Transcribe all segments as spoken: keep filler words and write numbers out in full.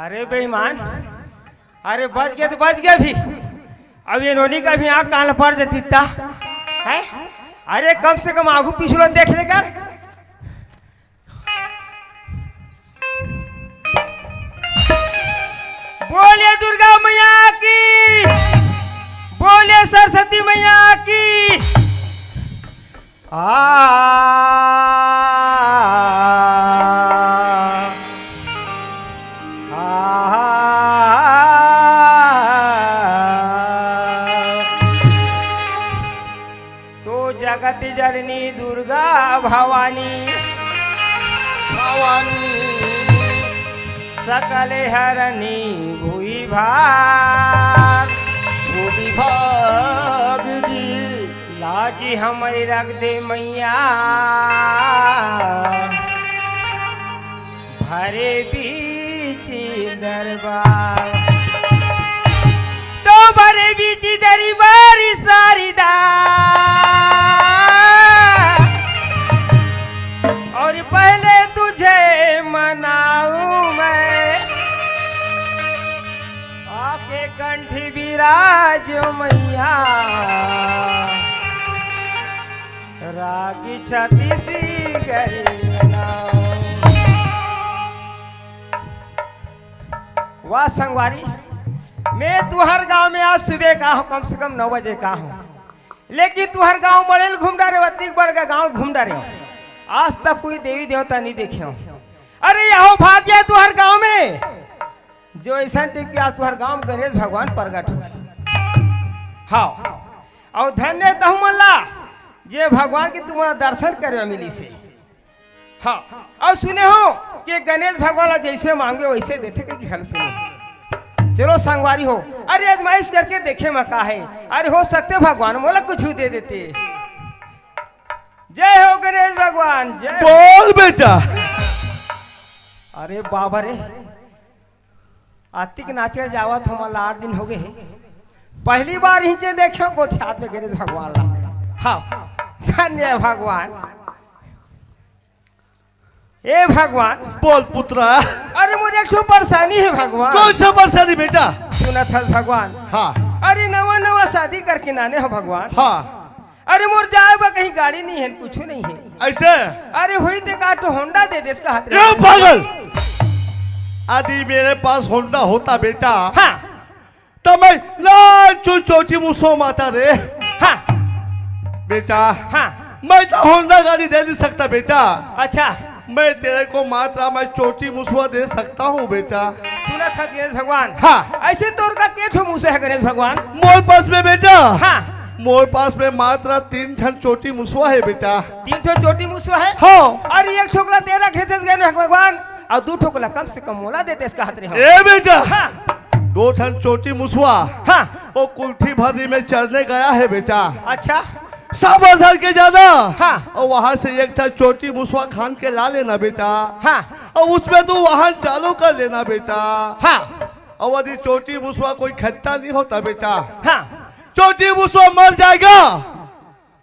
अरे बेईमान, अरे बच गया तो बच गया भी। अब ये नोनी का भी आँख कान पड़ जाती ता है। अरे कम से कम आगू पिछलो देख ले कर। बोले दुर्गा मैया की, बोले सरस्वती मैया की। आ, आ, तो जगत जननी दुर्गा भवानी, भवानी। सकल हरनी भुई भाग, भुई भाग जी। लाज हमरी रख दे मैया, भरे बीच दरबार। तो भरे बीच दरबार सारीदा, और पहले तुझे मनाऊं मैं, आके कंठ विराज मैया, राग छत्तीसगढ़ी मनाऊं। वाह संगवारी, मैं तुहर गांव में आज सुबह का हूँ, कम से कम नौ बजे का हूँ, लेकिन तुहर गांव मड़ेल घूम डारे, अतिक बड़का गांव घूम डारे हूँ, आज तक कोई देवी देवता नहीं देखे हूँ। अरे यहो भाग्य है तुहर गांव में, जो ऐसा टिक के आज तुहर गांव में गणेश भगवान प्रगट हुए। हाँ, और धन्य तहु मन ला, जे भगवान के तुम्हारा दर्शन करे मिली से। हाँ, और सुने हो कि गणेश भगवान ला जैसे मांगे वैसे देथे, कि घल सुने हो। चलो संगवारी हो, अरे आजमाइश करके देखे में का है, अरे हो सकते भगवान मोला कुछ दे देते। जय हो गणेश भगवान, जय हो। बोल बेटा। अरे बाबा रे, अतिक नाचे जावत हो, मला आठ दिन हो गए हैं, पहली बार हिंचे देखे गोठियात में गणेश भगवान ला। हाँ, धन्य है भगवान। ए भगवान। बोल पुत्रा। अरे मोर एक ठो परेशानी है भगवान। कौन सा परेशानी बेटा? सुनत हस भगवान। हाँ। अरे नवा नवा शादी करके नाने हो भगवान। हाँ। अरे मोर जाए बा कहीं गाड़ी नहीं है, कुछ नहीं है। ऐसे? अरे हुई ते का तो होंडा दे देस का हाथ रे। ए पागल। यदि मेरे पास होंडा होता बेटा, हाँ। तो मैं लाल चू चोटी मुसो माता रे। हाँ। बेटा। हाँ। मैं तो होंडा गाड़ी दे नहीं सकता बेटा। अच्छा। मैं तेरे को मात्रा मैं चोटी मुसवा दे सकता हूँ बेटा। सुना था गणेश भगवान। हाँ। ऐसे तोर का के ठो मुसवा है गणेश भगवान? मोर पास में बेटा। हाँ। मोर पास में मात्रा तीन ठन चोटी मुसवा है बेटा। तीन ठो चोटी मुसवा है? हाँ। अरे एक ठोकला तेरा खेते गणेश भगवान, और दू ठोकला कम से कम मोला देते इसका हाथ रे हो। ए बेटा। हाँ। दो ठन चोटी मुसवा। हाँ। वो कुल्थी भर्री में चरने गया है बेटा। अच्छा। साबर धर के जाना। हाँ। और वहां से एक ठन चोटी मुसवा खान के ला लेना बेटा। हाँ। और उसमें तू वाहन चालू कर लेना बेटा। हाँ। और यदि चोटी मुसवा कोई खत्ता नहीं होता बेटा, हाँ। चोटी मुसवा मर जाएगा,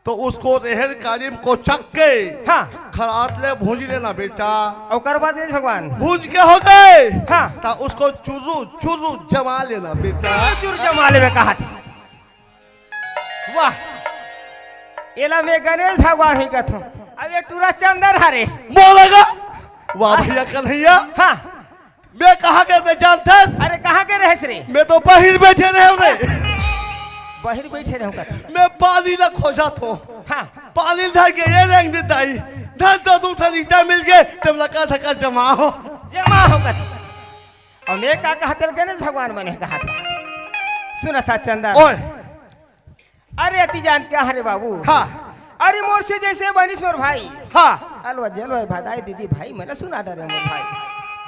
तो उसको रेहर कालीम को चक के हाँ। खरात ले भूंज लेना बेटा। ओकर बाद गणेश भगवान। भूंज के हो गए हाँ। तो उसको चुर्रू चुर्रू जमा लेना बेटा। चुर जमा लेवे कहा था। वाह, एला मैं गणेश भगवान ही कथूं। अब ये टूरा चंदर हरे। बोलेगा। वाह भैया कन्हैया। हाँ। मैं कहाँ के रहे जानथस? अरे कहाँ के रहेस रे? मैं तो बाहिर बैठे रहे रे। बाहिर बैठे रहे का? मैं पानी ला खोजत हों। हाँ। पानी धर के ये रेंग दे दाई। धन तो दू ठन ईटा मिल गए, तब लका धका जमा हो। जमा हो का? और मैं का कहा तेल गणेश भगवान मने कहा था। सुना था चंदन। ओए। अरे अति जान क्या हरे बाबू? हाँ। अरे मोर से जैसे बनिस मोर भाई। हाँ। अलवा जलवा भदाई दीदी भाई, मने सुना डरे मोर भाई।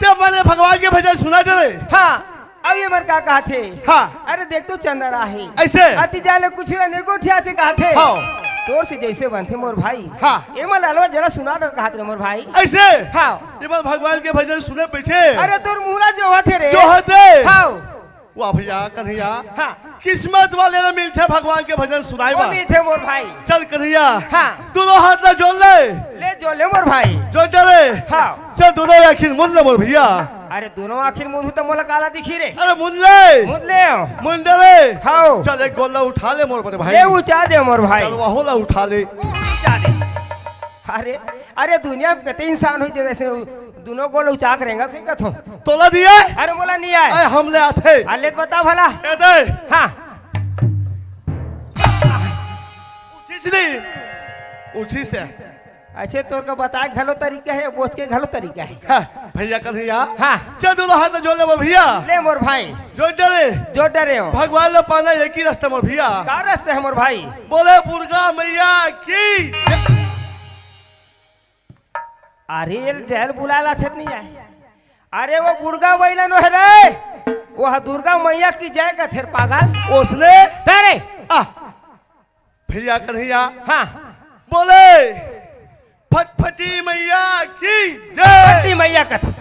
ते मने भगवान के भजन सुना डरे। हाँ। अब ये मन का कहा थे? हाँ। अरे देख तो चंदन आहे। ऐसे? अति जान ले कुछ रहने को ठिया थे कहा थे। हाँ। तोर से जैसे बनथे मोर भाई। हाँ। ये मन अलवा जला सुना डर कहा थे मोर भाई। ऐसे? हाँ। ये मन भगवान के भजन सुने बैठे। अरे तोर मुहला जो होथे रे। जो होथे। हाँ। वाह भैया, कन्हैया। हाँ। किस्मत वाले ला मिलथे भगवान के भजन सुनाए वो बा। मिलथे मोर भाई। चल कन्हैया। हाँ। दोनों हाथ ला जोड़ ले। ले जोड़ ले मोर भाई। जोड़ ले। हाँ। चल दोनों आँखी मूंद ले मोर भैया। अरे, दूनों आँखी मुंदहूं त मोला काला दिखही रे? अरे, मुंद ले। मुंद ले। मुंद ले। हव। चल, एक गोल ला उठा ले मोर बड़े भाई। ले, उठा दे मोर भाई। चल, वहू ला उठा ले। उठा दे। अरे, अरे, दुनिया में कते इंसान होही, जइसे दूनों गोल उचा के रेंगत होही कथों। तोला दिए? अरे, मोला नइ आय। अरे, हमले आथे। अरे, ले त बता भला। ए दे। हाँ। उठिस नहीं। उठिस हे। अइसे तोर का बताय घलो तरीका हे, बोच के घलो तरीका हे। हाँ, भइया कन्हैया। हाँ। चल, दूनों हाथ जोड़ ले मोर भइया। ले मोर भाई। जोड़ डरे। जोड़ डरे हंव। भगवान ला पाना एक ही रस्ता मोर भइया। का रस्ता हे मोर भाई? बोले दुर्गा मैया की। अरे, एला जय ल बुलाय ला थे त नइ आय। अरे, ओ बुड़गा बइला नोहे रे, ओ ह दुर्गा मैया की जय कथे रे पागल। ओसने? तेरे। आ, भइया कन्हैया। हाँ। बोले, फटफटी मैया की जय। फटफटी मैया कथे।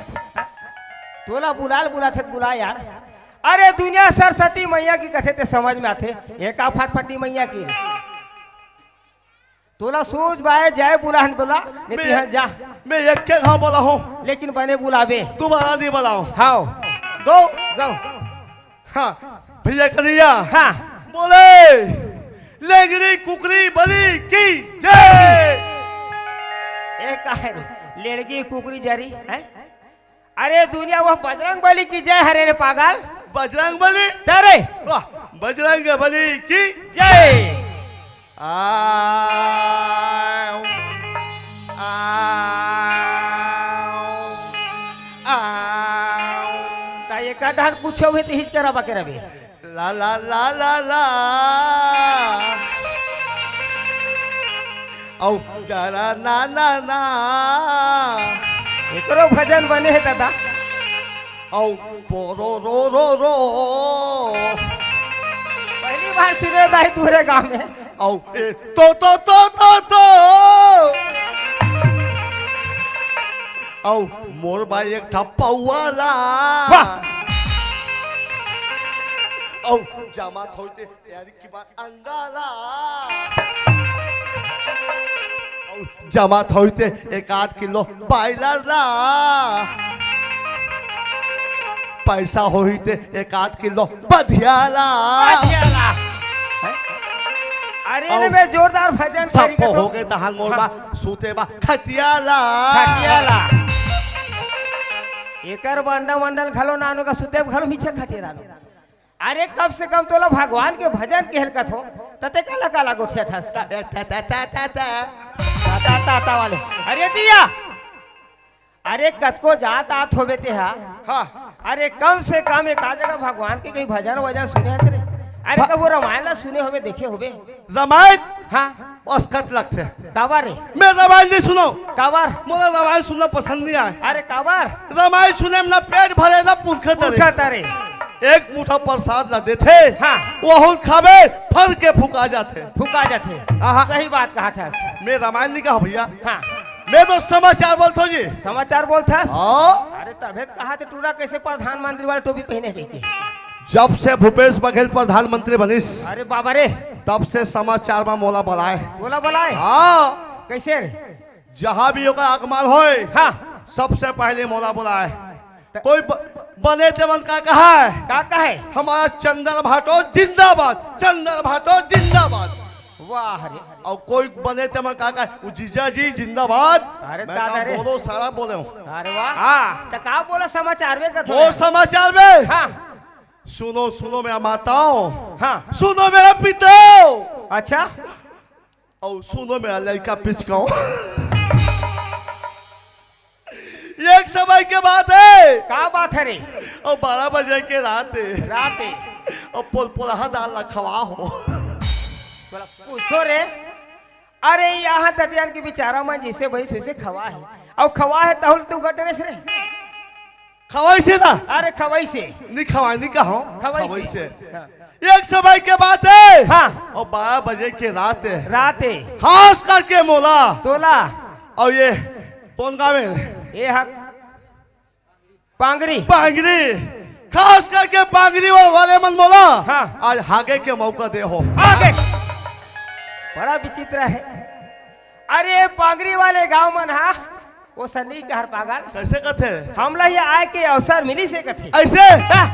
तोला बुलाय ल बुलाथे त बुला यार। अरे, दुनिया सरस्वती मैया की कथे ते समझ में आथे, ए का फटफटी मैया की? तोला सूझ बाय जय बुलाहूं त बुला, नहीं त मैं, इहाँ जा। मैं एके घांव बुलाहूं। लेकिन बने बुलाबे। दुबारा नइ बुलावंव। हव। गो। गो। हाँ, भइया कन्हैया। हाँ। बोले, लेंगरी कुकरी बलि की जय। ए, का हे रे? लेंगरी कुकरी जरी, हैं? अरे दुनिया, ओ बजरंग बली की जय हरे रे पागल। बजरंग बली? तेरे। वाह, बजरंग बली की जय। आ, आ, आ। त एकर डहर कुछो भी त हिच करबा के रबे। ला, ला, ला, ला, ला। अउ डरा ना, ना, ना। एकरो भजन बने हे दादा। अउ पोरो रो, रो, रो। पहली बार सुने दाई तोरे गांव में। अउ ए, तो, तो, तो, तो, तो। अउ मोर बाई एक ठा पौवा ला। वाह। अउ जमा थोइते यारी की बात अंडा ला। अउ जमा थोइते एक आध किलो बायलर ला। पैसा होही ते एक आध किलो बधिया ला। बधिया ला। अरे, अउ एमे जोरदार भजन सब करी के तो। हो गे तहान मोर बा, हाँ। सूते बा खटिया ला। खटिया ला। एकर बंडा मंडल घलो नानो का सूते घलो मिछे खटिया ला। अरे, कम से कम तोला भगवान के भजन केहे ल कथों, त तें काला काला गोठियाथस। ता, ता, ता, ता, ता, ता। ता, ता, ता, ता वाले। अरे दिया, अरे कतको जात आत होबे तेहा। हाँ। अरे, कम से कम एक आध जगह भगवान के कहीं भजन वजन सुने हस रे? अरे, भा- कभू रामायण ला सुने होबे, देखे होबे? रामायण? हाँ। असकट लगथे। काबर रे? मैं रामायण नइ सुनों। काबर? मोला रामायण सुनना पसंद नइ आय। अरे काबर? रामायण सुने में ना पेट भरे ना पुरखा तरे। पुरखा तरे। एक मुठा प्रसाद ला देथे, हाँ। वहू खाबे, फर के फुका जाथे। फुका जाथे। आहा। सही बात कहत हस। मैं रामायण नइ कहंव भइया। हाँ। मैं तो समाचार बोलथों जी। समाचार बोलथस? हाँ। अरे तभे त कहाथे टूरा कइसे प्रधानमंत्री वाला टोपी पहिने हे कहिके। जब से भूपेश बघेल प्रधानमंत्री बनिस, अरे बाबा रे। तब से समाचार म मोला बलाय। तोला बलाय? हाँ। कइसे रे? जहाँ भी ओकर आगमन होय, हाँ। सबसे पहले मोला बलाय। त- कोई ब-, बने तेमन का कहय? का कहय? हमारा चंदर भाटो जिंदाबाद, चंदर भाटो जिंदाबाद। वाह रे। अउ कोई बने तेमन का कहय? वो जीजा जी जिंदाबाद। अरे मैं दादा कहा, रे। बोलो सारा बोले हूँ। अरे वाह। हाँ। त का बोला समाचार में कथो वो यार? समाचार में? हाँ। सुनो, सुनो मेरा माताओं। हाँ। सुनो मेरा पिताओं। अच्छा। अउ सुनो मेरा लइका पिचकाओं। एक समय के बात हे। का बात हे रे? अउ बारह बजे के रात हे। रात हे। अउ पोलपोलहा दाल ला खवा हो। बोला, पूछो रे। अरे, इहाँ दतियान के बिचारा मन जइसे बनिस वइसे खवा हे। अउ खवा हे तहूं ल तू गटरेस रे। खवइसे ना? अरे खवइसे। नइ खवय, नइ कहंव। खवइसे। खवइसे। हाँ। एक समय के बात हे। हाँ। अउ बारह बजे के रात हे। रात हे। खास करके मोला। तोला। अउ ये कोन गाँव हे? ये हा पांगरी। पांगरी। खास करके पांगरी वा-, वाले मन मोला। हाँ। आज हागे के मौका दे हो। हागे। बड़ा विचित्र हे। अरे पांगरी वाले गाँव मन हा वो सन्नी कहर पागल। कैसे कथे? हमला ये आय के अवसर मिलिस हे कथे। ऐसे? हाँ।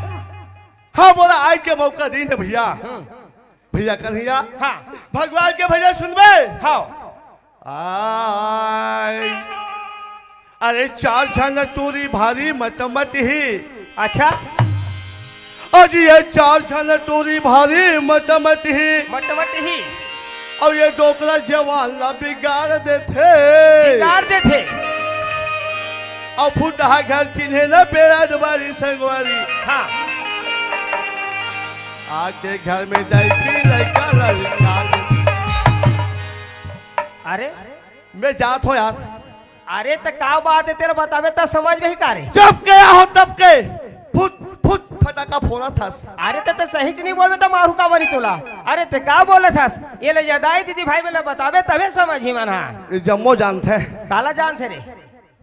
हाँ, मोला आय के मौका दीन हे भैया। हम्म। भैया कन्हैया। हाँ। भगवान के भजन सुनबे? हाँ। आय। अरे चार झन टूरी भारी मटमट ही। अच्छा। अजी ये चार झन टूरी भारी मटमट ही। मटमट ही। अउ ये डोकरा जवान ला बिगाड़ देथे। बिगाड़ देथे। अउ फुटहा घर चिन्हे न पेराड बारी संगवारी। हाँ। आके घर में जाई की लइका ला बिगाड़ देथे। अरे मैं जात हों यार। अरे त का बात हे तेला बताबे त समझ में ही का रे? जब गया हो तब के फुट फुट फटाका फोड़त हस। अरे त, त सही च नहीं बोलबे त मारू का बनी तोला। अरे ते का बोलत हस? ये ले जदाई दीदी भाई मेला बताबे तबे समझ ही मन हा। ये जम्मो जानथे। काला जानथे रे?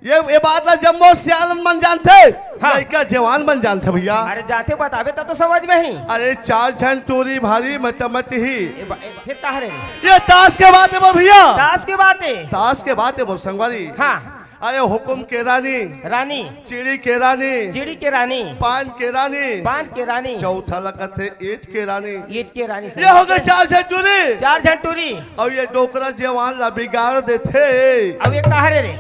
ये, ये बात ला जम्मो सियान मन जानथे। हाँ। लइका जवान मन जानथे भैया। अरे जाथे बताबे त तो समझ में ही। अरे चार झन टूरी भारी मटमट ही। ए बा-, ए, फिर का हरे रे? ये ताश के बात हे मोर भैया। ताश के बात हे। ताश के बात हे मोर संगवारी। हाँ। अरे हुकुम के रानी। रानी। चिड़ी के रानी। चिड़ी के रानी। पान के रानी। पान के रानी। चौथा ला कथे ईंट के रानी। ईंट के रानी। ये हो गए चार झन टूरी। चार झन टूरी। अउ ये डोकरा जवान ला बिगाड़ देथे। अब ये का हरे रे?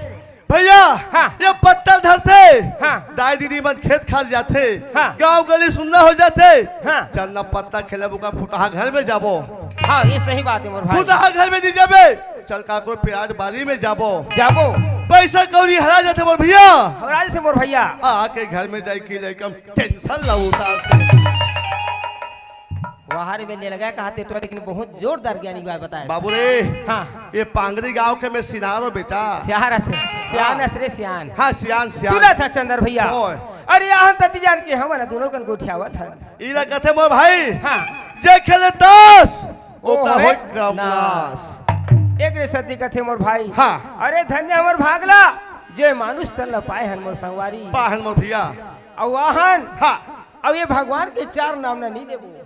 भैया, हाँ। ये पत्थर धरथे। हाँ। दाई दीदी मन खेत खार जाथे। हाँ। गांव गली सुन्ना हो जाथे। हाँ। चल ना पत्ता खेलब ओकर फुटहा घर में जाबो। हाँ, ये सही बात हे मोर भाई। फुटहा घर में नहीं जाबे। चल काकरो पेराड बारी में जाबो। जाबो। पैसा कौड़ी हरा जाथे मोर भैया। हरा जाथे मोर भैया। आके घर में जाई की लइका टेंशन ला उतार। वाह रे, मैं नहीं लगा कहा ते तो, लेकिन बहुत जोरदार ज्ञानी बात बताया। बाबू रे, हाँ। ये पांगरी गांव के मैं सियान हों बेटा। सियान हस, सियान हाँ। हस रे सियान। हाँ, सियान, सियान। सुनत हस चंदर भैया। ओए। अरे यहाँ तती जान के हमन दूनों कन गोठियावत हन। इला कथे मोर भाई। हाँ। जे खेले ताश, ओ ओका होय होय क्रम नाश। नाश। एक रे सती कथे मोर भाई। हाँ। अरे धन्य हमर भागला, जे मानुष तन ला पाए हन मोर संगवारी। पाए हन मोर भैया। अउ आहन। हाँ। अब ये भगवान के चार नाम ना नहीं लेबो।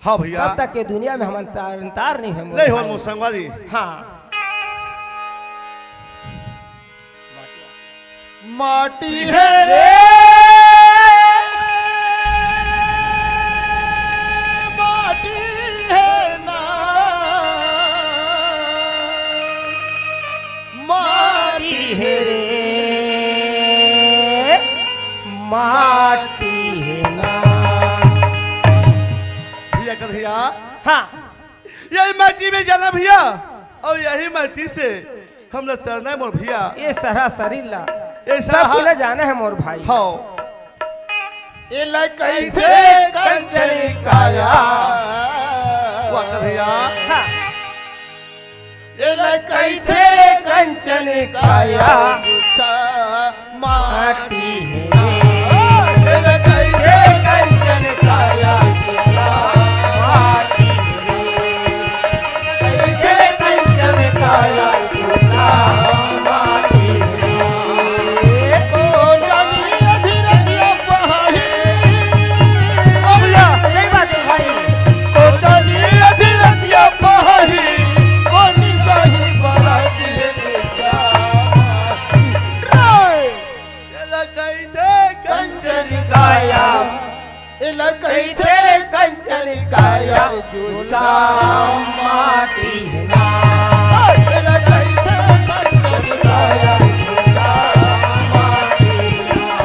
हाँ भैया। तब तक के दुनिया में हमन तार, तार नहीं होय मोर नहीं होय भाई। मोर संगवारी। हाँ। माटी हे रे, माटी हे ना। माटी हे रे, माटी हे ना। भैया कन्हैया। हाँ। यही माटी में जाना भैया, अउ यही माटी से हमला तरना हे मोर भैया। ये सारा शरीर ला, ये सब सारा ला जाना हे मोर भाई। हाँ। एला कहिथे कंचन काया। वाह कन्हैया। हाँ। एला कहिथे कंचन काया। अच्छा, माटी हे। एला कहिथे कंचन काया। अच्छा, माटी हे। कहिथे कंचन काया। अच्छा, माटी हे। ओ जानी अधीर दिया पहाड़ी। अब या। सही बात हे भाई। ओ जानी अधीर दिया पहाड़ी। कोनी जाही बड़ा दिए देखा। एला कहिथे कंचन काया। एला कहिथे कंचन काया। जूचा माटी हे ना। एला कहिथे कंचन काया। जूचा माटी हे ना।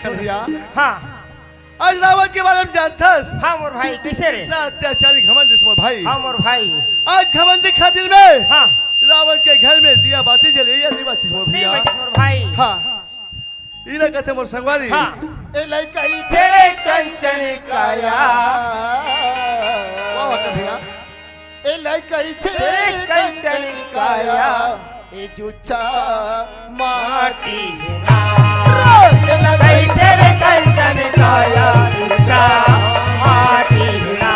कन्हैया। हाँ। आज रावण के बारे में जानथस? हाँ मोर भाई, कइसे रे? इतना अत्याचारी घमंड इस मोर भाई। हाँ मोर भाई। आज घमंडी खातिर में हाँ। रावण के घर में दिया बाती जले या नहीं बाचिस मोर नहीं भैया? बाचिस मोर भाई। हाँ। इला कथे मोर संगवारी। हाँ। ए लइका इथे रे कंचन काया। वाह, वाह, कन्हैया। ए लइका इथे ए कंचन काया, ए जुचा माटी हे ना। ए लइका इथे रे कंचन काया, जुचा माटी हे ना।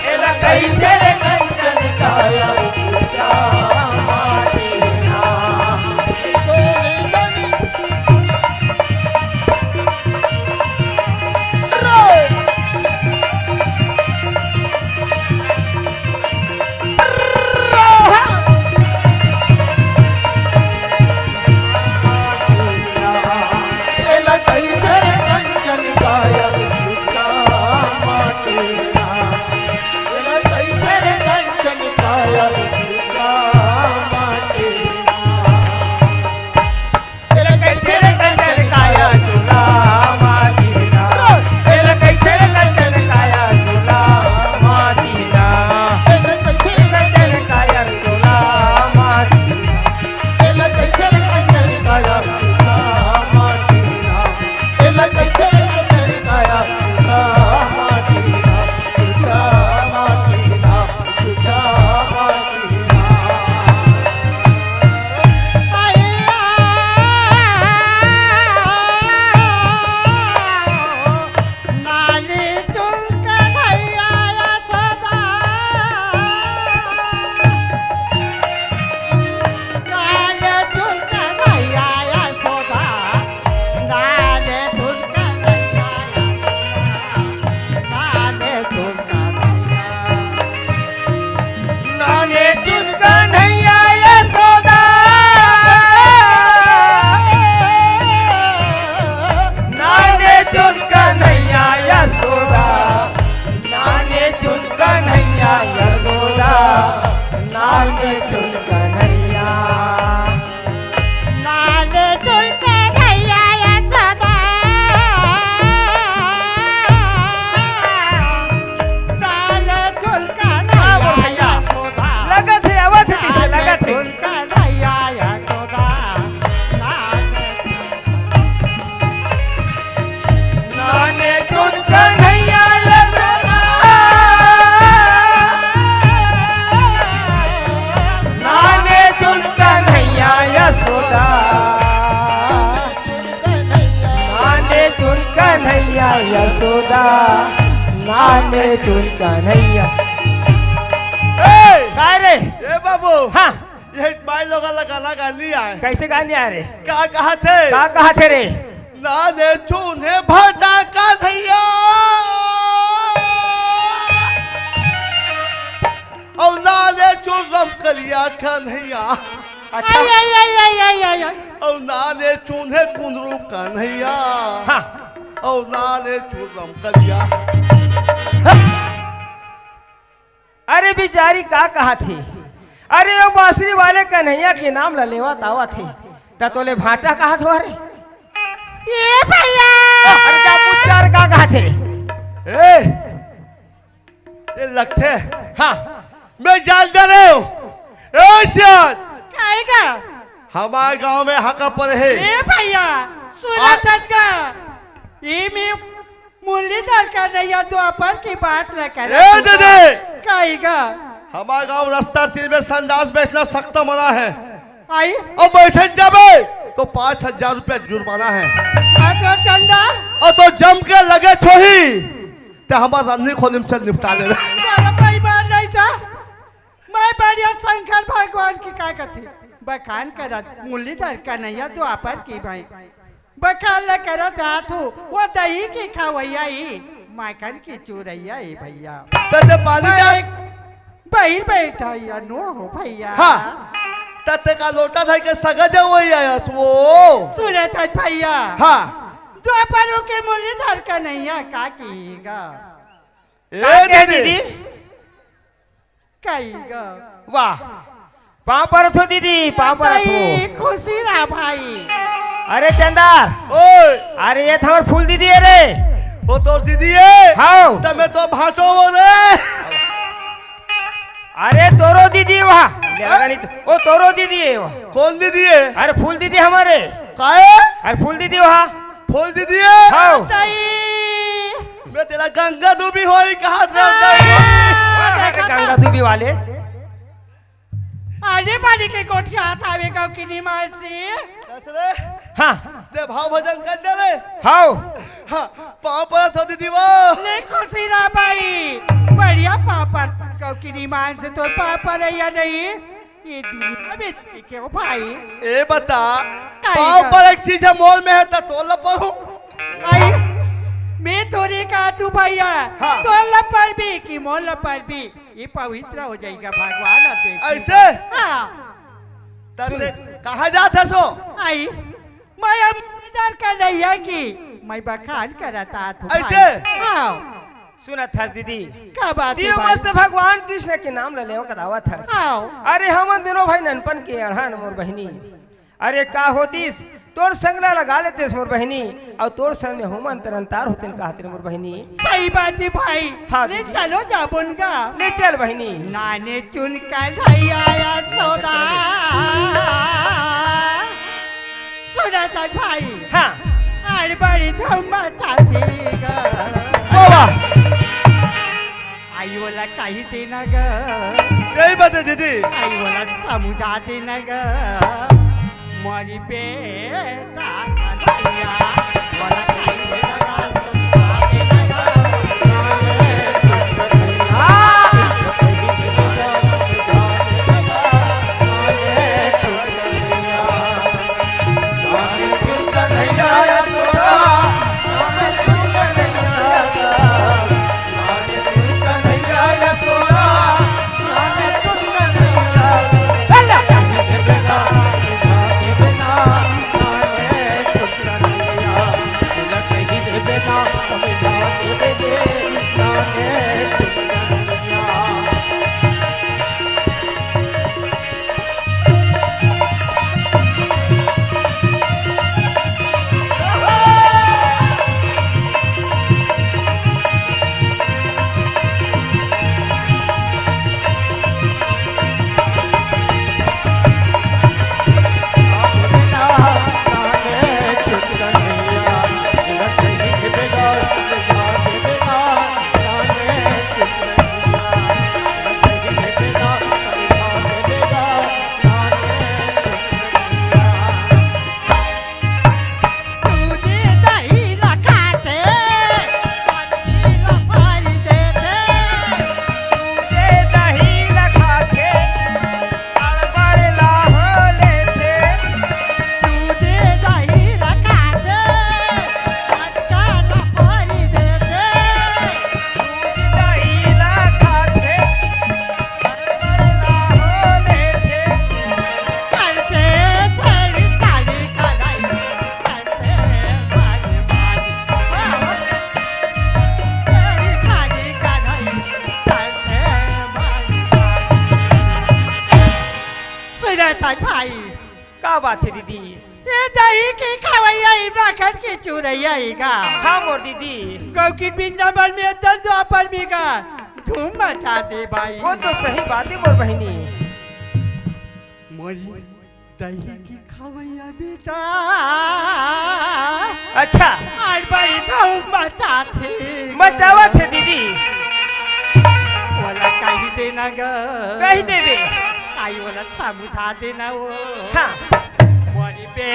ए लइका इथे रे कंचन काया, जुचा माटी हे ना। नाने चुन कन्हैया यशोदा, नाने चुन कन्हैया यशोदा, नाने चुन कन्हैया यशोदा, नाने चुन कन्हैया। नाने चुन कन्हैया यशोदा। नाने चुन कन्हैया हाँ, बोल भैया। यशोदा। लगत हे, आवत हे, पीछे लगत हे। नाने चुन कन्हैया यशोदा। नाने नाने चुन कन्हैया यशोदा। नाने चुन कन्हैया यशोदा। नाने चुन कन्हैया यशोदा। नाने चुन कन्हैया। ए! काय रे? ए बाबू। हाँ। ये माई लोगन ला गाना गानी आय। कइसे गानी आय रे? का कहत हे? का कहत हे रे? नाने चुने भाटा कन्हैया। अउ नाने चुन रमकलिया कन्हैया। अच्छा। आई, आई, आई। अउ नाने चुने कुंदरू कन्हैया। हाँ। अउ नाने चुन रमकलिया। हाँ। अरे बिचारी का कहत हे? अरे ओ बांसुरी वाले कन्हैया के नाम ल लेवत आवत हे, त तोले भाटा कहत हो रे? ए भैया! अरे का पूछ यार, का कहत हे रे? ए, ये लगथे। हाँ। मैं जान डरेंव। ए सियान। काहे का? हमार गांव में हाका परे हे। ए भैया, सुनत हस का? ए में मुरलीधर कन्हैया द्वापर के बात ल करत हे। ए दे दे। काहे का? हमार गांव रस्ता तीर में संडास बैठना सख्त मना हे। आई? अउ बइठे जाबे त पाँच हजार रुपया जुर्माना हे। हाँ त चंदा। अउ त जम के लगे छोही त हमार रांधनी खोली में चल निपटा ले। अरे भाई बात नहीं था। मैं बढ़िया शंकर भगवान के का कथे बखान करत मुरलीधर कन्हैया द्वापर के भाई। बखान ल करत हाथ हो, वो दही के खवैया ही, माखन के चुरैया ही भैया। त ते पानी मैं डाल। एक बहिर बैठा ही अनु हो भैया। हाँ। त ते का लोटा धर के सगा जावई आयस वो। सुनत हस भैया। हाँ। द्वापरों के मुरलीधर कन्हैया का कहेगा? ए का कहे दीदी? दीदी। कहेगा। वाह। पाँव परत हो दीदी, पाँव परत हो। भाई, खुशी रहा भाई। अरे चंदा, ओए, अरे ये तो हमर फूल दीदी हे रे। वो तोर दीदी हे? हाँ। त मैं तो भांटो हो रे। अरे तोरो दीदी हे वहाँ। ले लगा नहीं तो, ओ तोरो दीदी हे वहाँ। कौन दीदी हे? अरे फूल दीदी हमर हे। काहे? अरे फूल दीदी हे वहाँ। फूल दीदी हे? हाँ। ताई। मैं तेला गंगा धोबी होही कहात रहेंव। हाँ। गंगा धोबी वाले। अरे बाड़ी के गोठियात हवे गौकिनी मानसी। कस रे? हाँ। ते भाव भजन कर दे रे। हाव। हाँ, पाँव परत हों दीदी वो। ले खुशी रह भाई। बढ़िया पाँव परत गौकिनी मानसी, तोर पाँव परइया नहीं। ये दुनिया में देखे हो भाई। ए बता, काहे पाँव का? परत एक चीज हे, मोल में हे त तोर ला परहूँ। आई, मैं तोरे कहत हूँ भैया, हाँ। तोर ला परबे कि मोर ला परबे? ये पवित्र हो जाही गा भगवान, अब देखी। ऐसे? हाँ। तब सुन। ते कहाँ जात हस ओ? आई, मैं अब इधर का नहीं है कि मैं बखान करत आत हूँ ऐसे? भाई। हाँ। सुनत हस दीदी? का बात हे भाई? मस्त भगवान कृष्ण के नाम ल लेवत हस। हाँ। अरे हमन दूनों भाई ननपन के अड़हन मोर बहिनी। अरे का होतिस, तोर संग ला लगा लेतेस मोर बहिनी, अउ तोर संग में हमन तरन तार होतेन कहत रहेन मोर बहिनी। सही बात हे भाई। हाँ, ले दीदी। चलो जाबोन गा। ले चल बहिनी। नाने चुन कढ़ैया यशोदा। सुनत हस भाई। हाँ। अरे बड़ी धूम मचाथे गा। वाह, वाह। आई ओला कहि देना गा। सही बात हे दीदी। आई ओला समुझा देना गा। मोरी बेटा कन्हैया, ओला कहि देना गा, समुझा देना गा। दूध दही ल खाथे, पत्ती ल भर देथे। दूध दही ल खाथे, अड़बड़ ल हो लेथे। दूध दही ल खाथे, पत्ता ल भर देथे। दूध दही ल खाथे, सुनत हस भाई। का बात हे दीदी? ए दही के खवइया, ए माखन के चुरइया हे गा। हाँ मोर दीदी। गौकिन वृंदावन में एकदम द्वापर में गा धूम मचा दे भाई। वो तो सही बात हे मोर बहिनी। मोरी दही के खवइया बेटा। अच्छा। अड़बड़ धूम मचाथे। मचावत हे दीदी। ओला कहि देना गा। कहि देबे। आई ओला समुझा देना वो। हाँ। मोरी बे।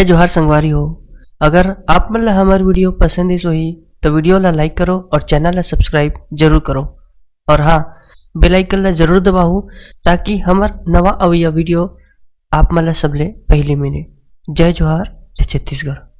जय जोहार संगवारी हो, अगर आप मन ला हमर video पसंद आइस होही तो video ला like करो और channel ला subscribe जरूर करो और हाँ, bell icon ला जरूर दबाहू, ताकि हमर नवा अवइया video आप मन ला सबले पहली मिले। जय जोहार, जय छत्तीसगढ़।